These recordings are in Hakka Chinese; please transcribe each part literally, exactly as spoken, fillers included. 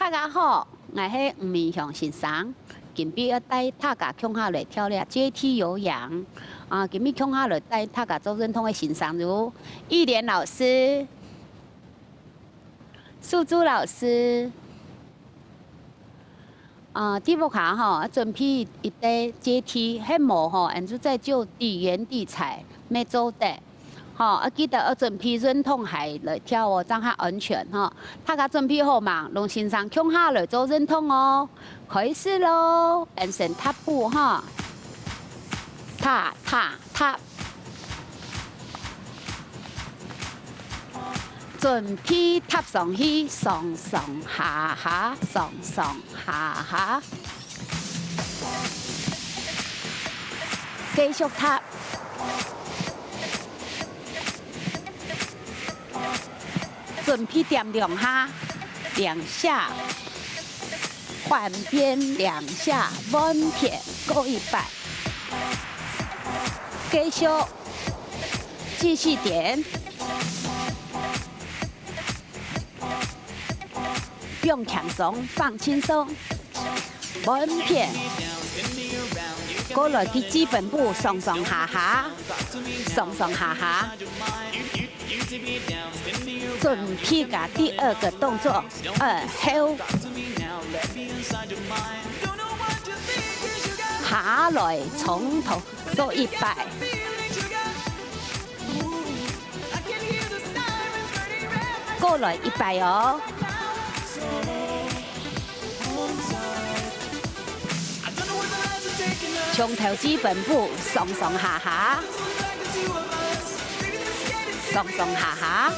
大家好，𠊎係吳明雄先生，今晡日愛帶大家共下來跳這階梯有氧。啊，今晡日共下來帶大家做運動个先生有玉蓮老師、素珠老師。啊，在屋下吼，準備一個階梯，係無吼，𠊎就在就地原地踩，乜做得。 吼，愛記得愛準備運動鞋來跳哦，正較安全吼。大家準備好吂？摎先生共下來做運動哦。開始囉，𠊎先踏步吼，踏踏踏。準備踏上去，上上下下，上上下下。繼續踏。 準備點兩下，兩下，換片兩下，換片，過一擺。繼續，繼續點。放輕鬆，放輕鬆。 換片。過來去基本步，上上下下，上上下下。準備个第二個動作，二後。下來從頭做一擺。 過來一擺哦。從頭基本步，上上下下，上上下下，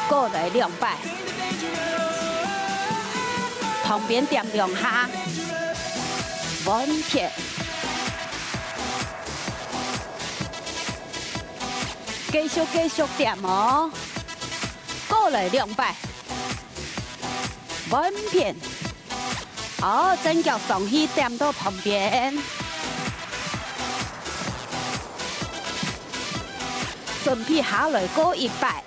過來兩擺，旁邊點兩下，換片。 繼續，繼續點哦。過來兩擺。換片。好，正腳上去點到旁邊。準備下來過一擺。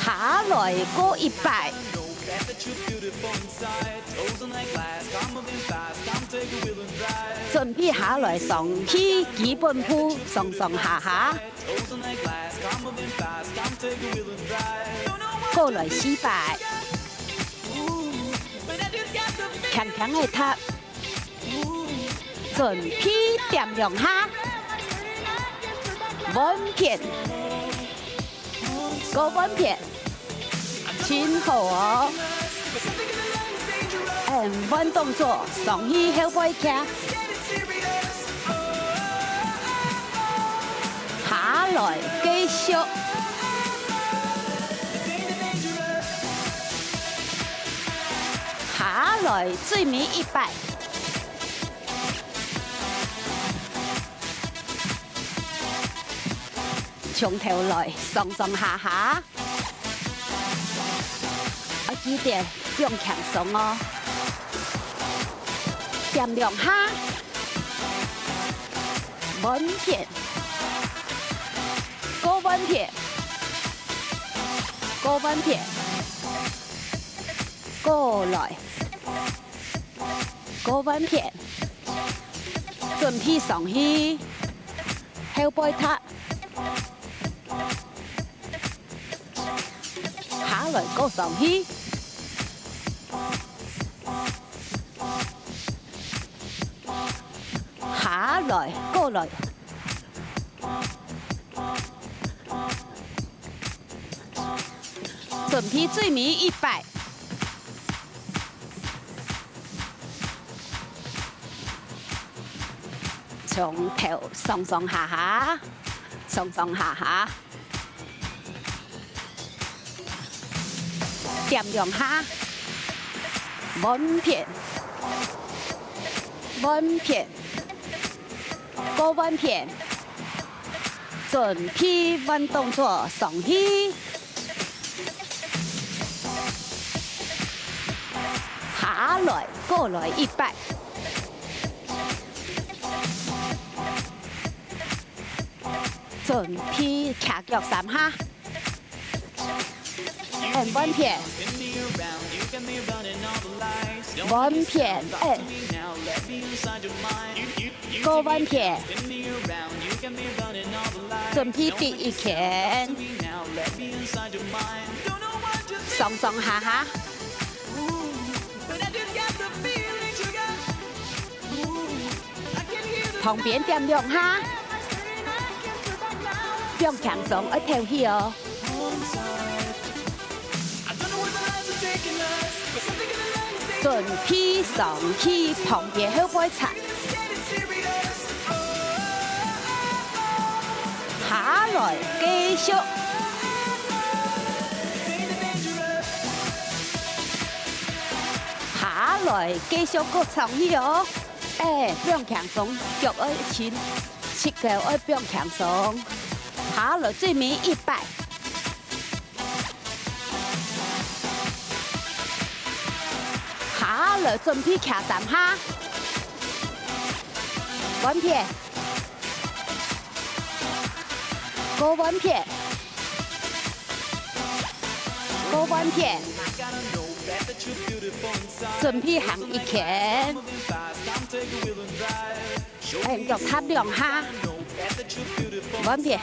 下來過一擺。準備下來上去基本步，上上下下。過來四擺。輕輕个踏。 準備點兩下，換片，過換片，真好哦。嗯，換動作，上去後背徛。下來，繼續。 下來，最尾一擺。從頭來，上上下下。愛記得放輕鬆哦。點兩下。換片。過換片。過換片。 過來，過換片，準備上去，後背踏，下來過上去，下來過來。 準備最尾一擺。從頭上上下下，上上下下。點兩下，換片，換片。 過換片，準備換動作上去，下來過來一擺。準備徛腳三下。嗯，換片。換片，嗯。過換片。準備第一圈。上上下下。 旁邊點兩下，放輕鬆，愛敨氣哦。準備上去，旁邊後背擦。下來繼續。 下來繼續過上去哦。哎，放輕鬆，腳愛伸，膝蓋愛放輕鬆。下來最尾一擺。下來準備徛三下。換片。過換片。 過換片。準備行一圈。哎，腳踏兩下。換片。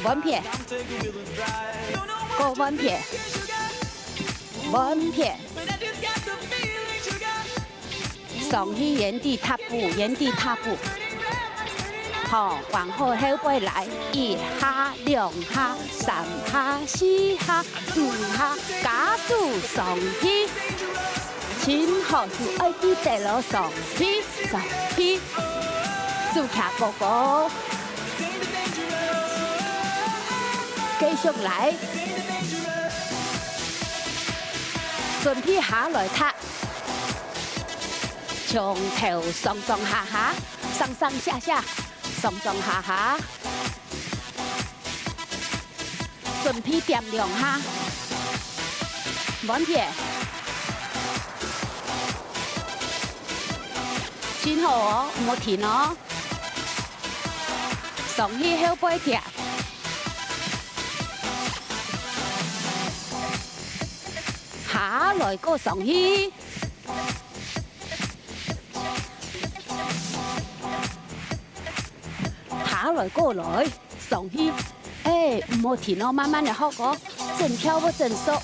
換片。過換片。換片。 上去原地踏步，原地踏步。好，往後後背來，一下、兩下、三下、四下、五下，加速上去。盡好，手愛記得哦，上去，上去。手擎高高。繼續來。準備下來踏。 從頭上上下下，上上下下，上上下下。準備點兩下。換片。盡好哦，毋好停哦。上去後背貼。下來過上去。 下來過來，上去。哎，毋好停哦，慢慢仔學哦，真跳會真熟。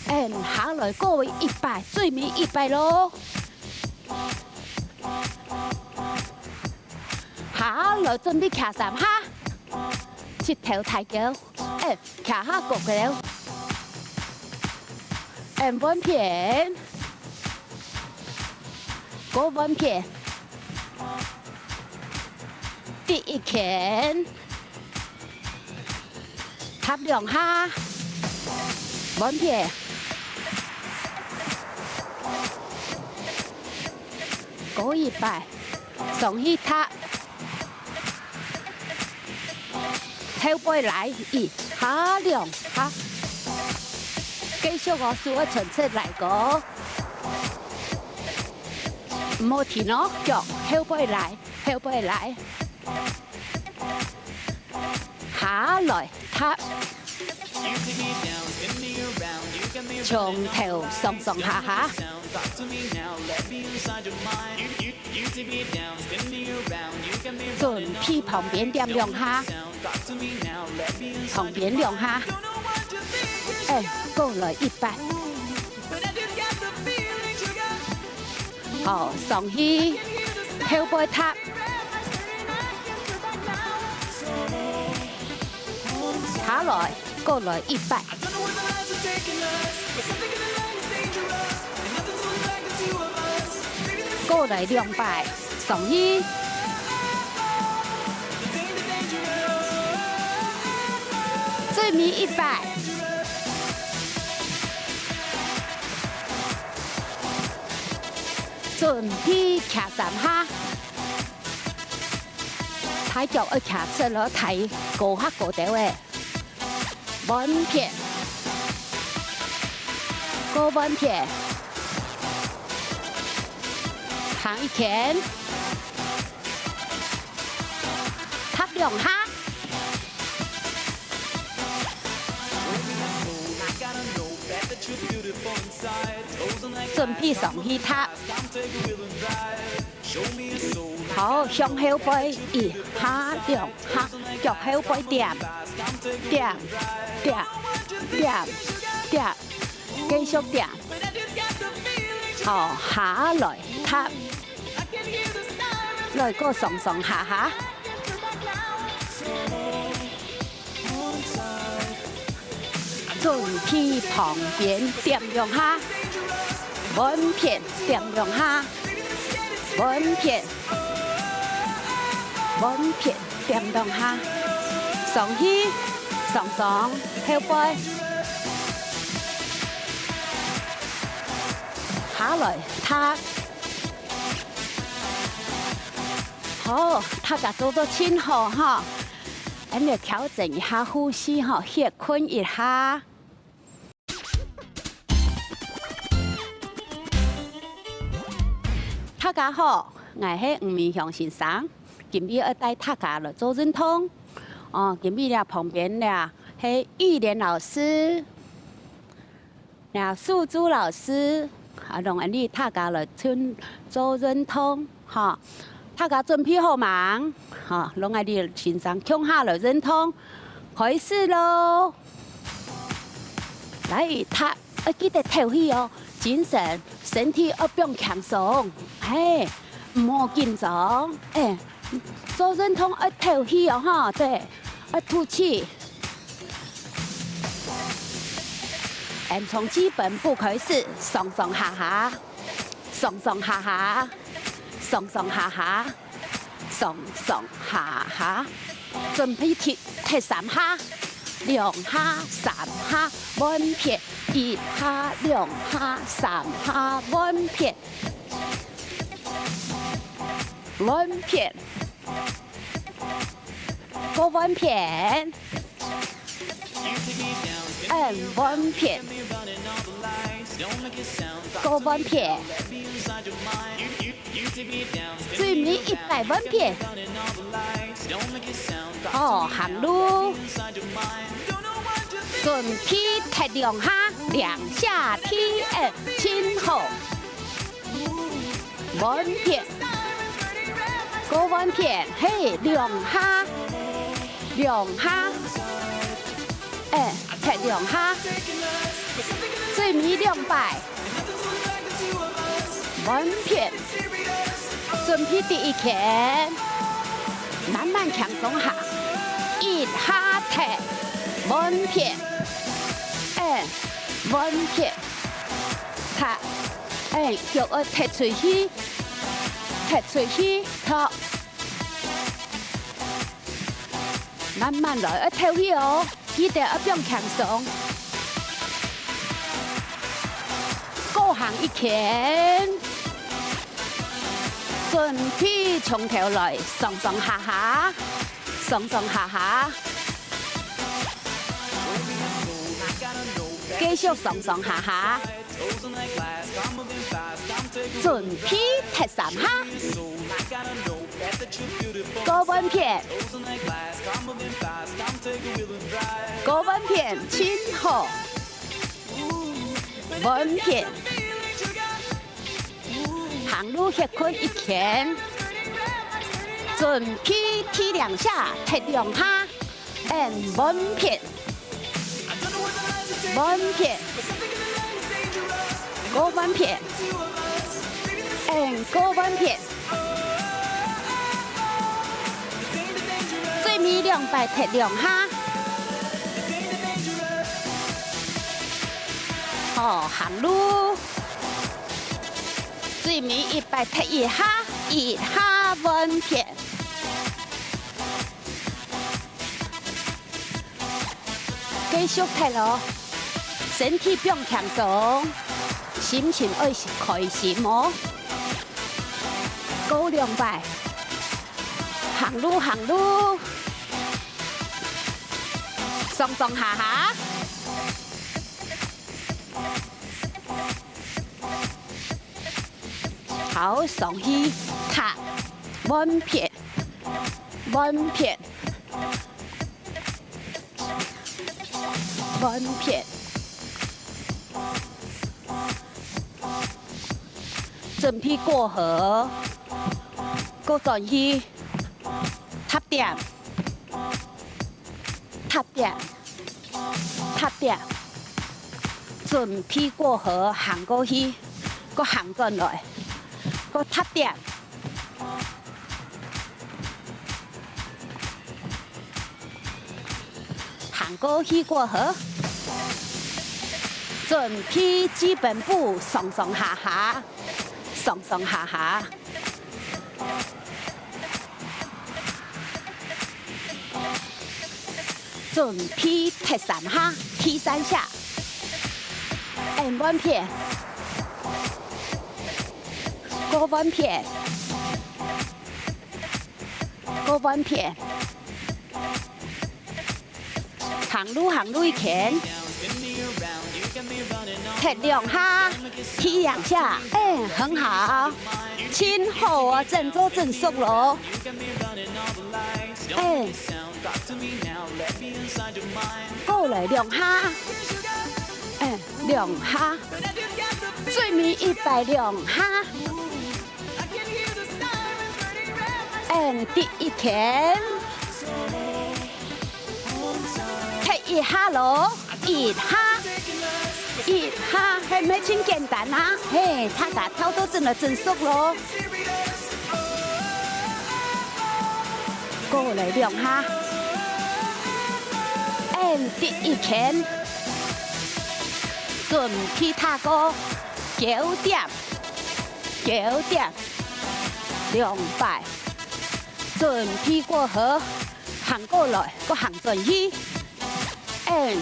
哎，下來過一擺，最尾一擺咯。下來準備徛三下，膝頭抬高。 哎，徛下高高。哎，換片。過換片。第一圈。踏兩下。換片。過一擺。上去踏。 後背來，一下兩下。繼續哦，手愛伸出來个。毋好停哦，腳後背來，後背來。下來，踏。從頭上上下下。 準備旁邊點兩下，旁邊兩下，哎，過來一擺。好，上去，後背踏。下來，過來一擺。 過來兩擺，上去。最尾一擺。準備徛三下。大腳愛徛直咯，抬高較高兜仔。 換片，過換片，行一圈，準備上去踏。好，向後背一下兩下，腳後背點，點，點，點，點，繼續點。好，下來踏，來過上上下下。 準備旁邊點兩下，換片點兩下，換片，換片點兩下，上去，上上，後背，下來踏。好，大家做到盡好哈！ 恁樣調整一下呼吸吼，歇睏一下。大家好，𠊎係吳明雄先生，今日愛帶大家來做運動。哦，今日這旁邊這係玉蓮老師。 那素珠老師，啊，摎𠊎俚大家來做運動，哈。大家準備好吂？哈，摎𠊎俚先生共下來運動，開始囉！來，大，愛記得敨氣哦，精神，身體愛放輕鬆，嘿，毋好緊張，哎， 做運動愛敨氣哦，哈，對，愛吐氣。嗯，從基本步開始，上上下下，上上下下，上上下下，上上下下。準備踢，踢三下，兩下，三下，換片，一下，兩下，三下，換片。 換片，過換片，嗯，換片，過換片，最尾一擺換片。好，行路，準備踢兩下，兩下踢，嗯，盡好。 換片，過換片，嘿，兩下，兩下，哎，踢兩下，最尾兩擺，換片，準備第一圈，慢慢輕鬆下，一下踢，換片，哎，換片。 踢，哎，腳愛踢出去，踢出去，好。慢慢來，愛敨氣哦，記得愛放輕鬆。過行一圈，準備從頭來，上上下下。 上上下下，繼續上上下下。準備踢三下，過換片，過換片，盡好，換片。 行路歇睏一圈，準備踢兩下，踢兩下，嗯，換片，換片，過換片，嗯，過換片。最尾兩擺踢兩下。好，行路。 最尾一擺踢一下，一下換片。繼續踢囉，身體放輕鬆，心情愛開心哦。過兩擺，行路行路，上上下下。 好，上去，踢，換片，換片，換片。準備過河，過轉去，踏點，踏點，踏點，準備過河，行過去，過行轉來，過踏點。 行過去過河，準備基本步，上上下下，上上下下。準備踢三下，踢三下。嗯，換片。過換片。 過換片。行路行路一圈，踢兩下，踢兩下，哎，很好，真好啊，真做真熟咯。哎，過來兩下，哎，兩下，最尾一擺兩下。 嗯，第一圈，踢一下咯，一下，一下，係毋係真簡單啊？嘿，大家跳到真个真熟咯。過來兩下。嗯，第一圈，準備踏過九點。 九點，兩擺，準備過河，行過來，過行轉去。嗯，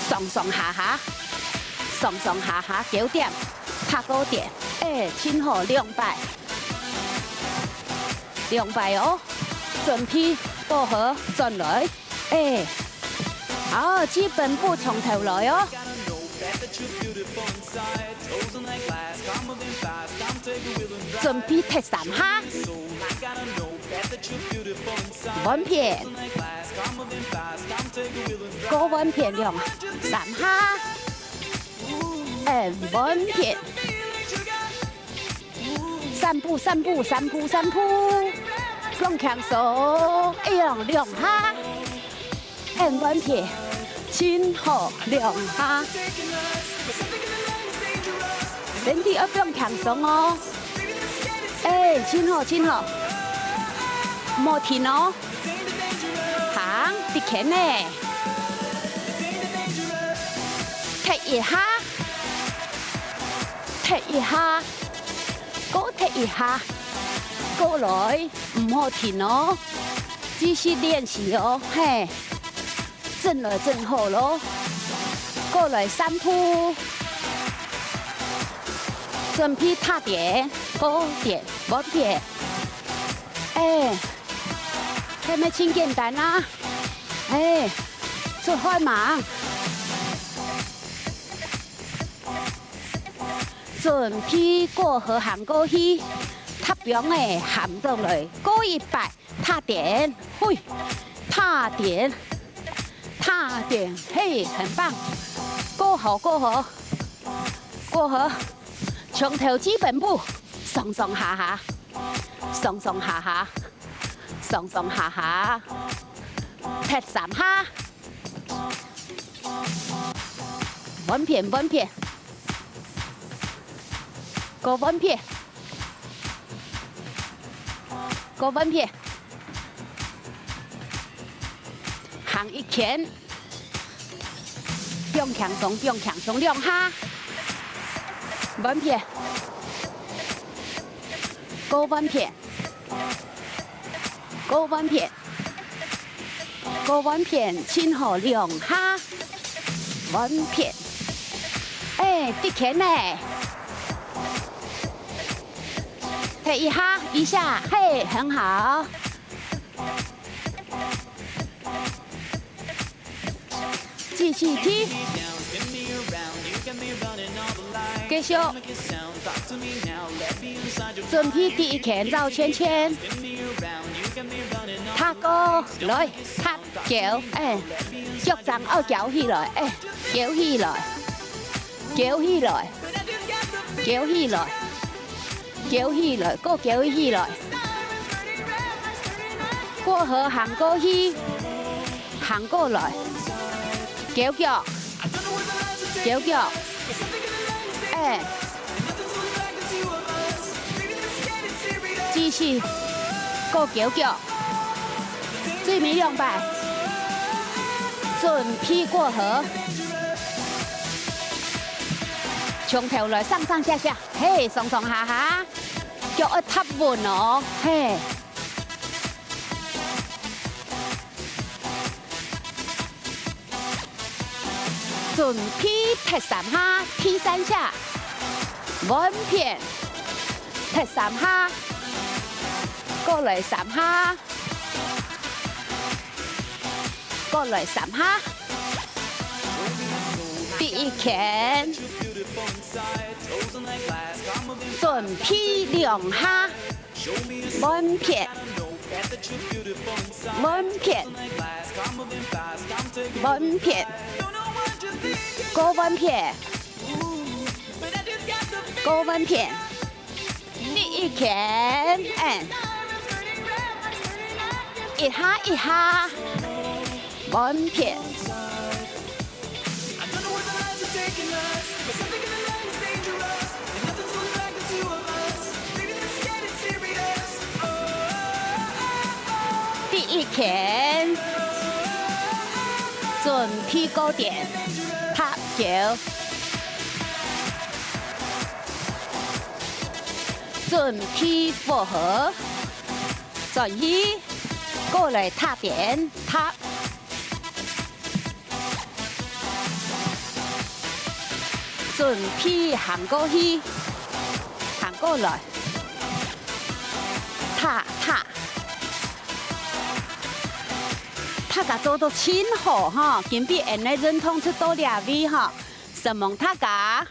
上上下下，上上下下，九點，踏過點，哎，真好，兩擺，兩擺哦，準備過河轉來。 哎，好，基本步從頭來哦。準備踢三下。換片。過換片兩三下。嗯，換片。 三步，三步，三步，三步，放輕鬆，哎呀，兩下，很換片，真好，兩下。身體愛放輕鬆哦。哎，真好，真好。莫停哦。行，直圈呢。踢一下。 踢一下，過踢一下，過來，毋好停哦，繼續練習哦，嘿，轉來轉好咯，過來三步，準備踏點，過點，換點，哎，係毋係真簡單啊？哎，出汗嘛。 準備過河行過去，踏枋仔行轉來，過一擺，踏點，嘿，踏點，踏點，嘿，很棒，過河，過河，過河，從頭基本步，上上下下，上上下下，上上下下，踢三下。 換片，換片。過換片。過換片。行一圈。放輕鬆，放輕鬆，兩下。換片。過換片。 過換片，過換片，盡好兩下，換片。哎，直圈呢？踢一下，一下，嘿，很好。 繼續踢。繼續。準備第一圈繞圈圈。踏過來，踏，翹，哎，腳掌愛翹起來，哎，翹起來，翹起來，翹起來。蹺起來，過蹺起來。過河行過去，行過來。蹺腳，蹺腳。哎，繼續，過蹺腳。最尾兩擺，準備過河。從頭來上上下下。 嘿，上上下下，腳愛踏穩哦，嘿。準備踢三下，踢三下，換片，踢三下，過來三下，過來三下。第一圈。 準備兩下，換片，換片，換片，過換片，過換片。第一圈，嗯，一下一下，換片。 第一圈，準備高點，踏腳，準備過河，轉去，過來踏點，踏。 準備行過去，行過來，踏，踏。大家做到盡好吼，今晡日𠊎等運動就到這位吼，承蒙大家。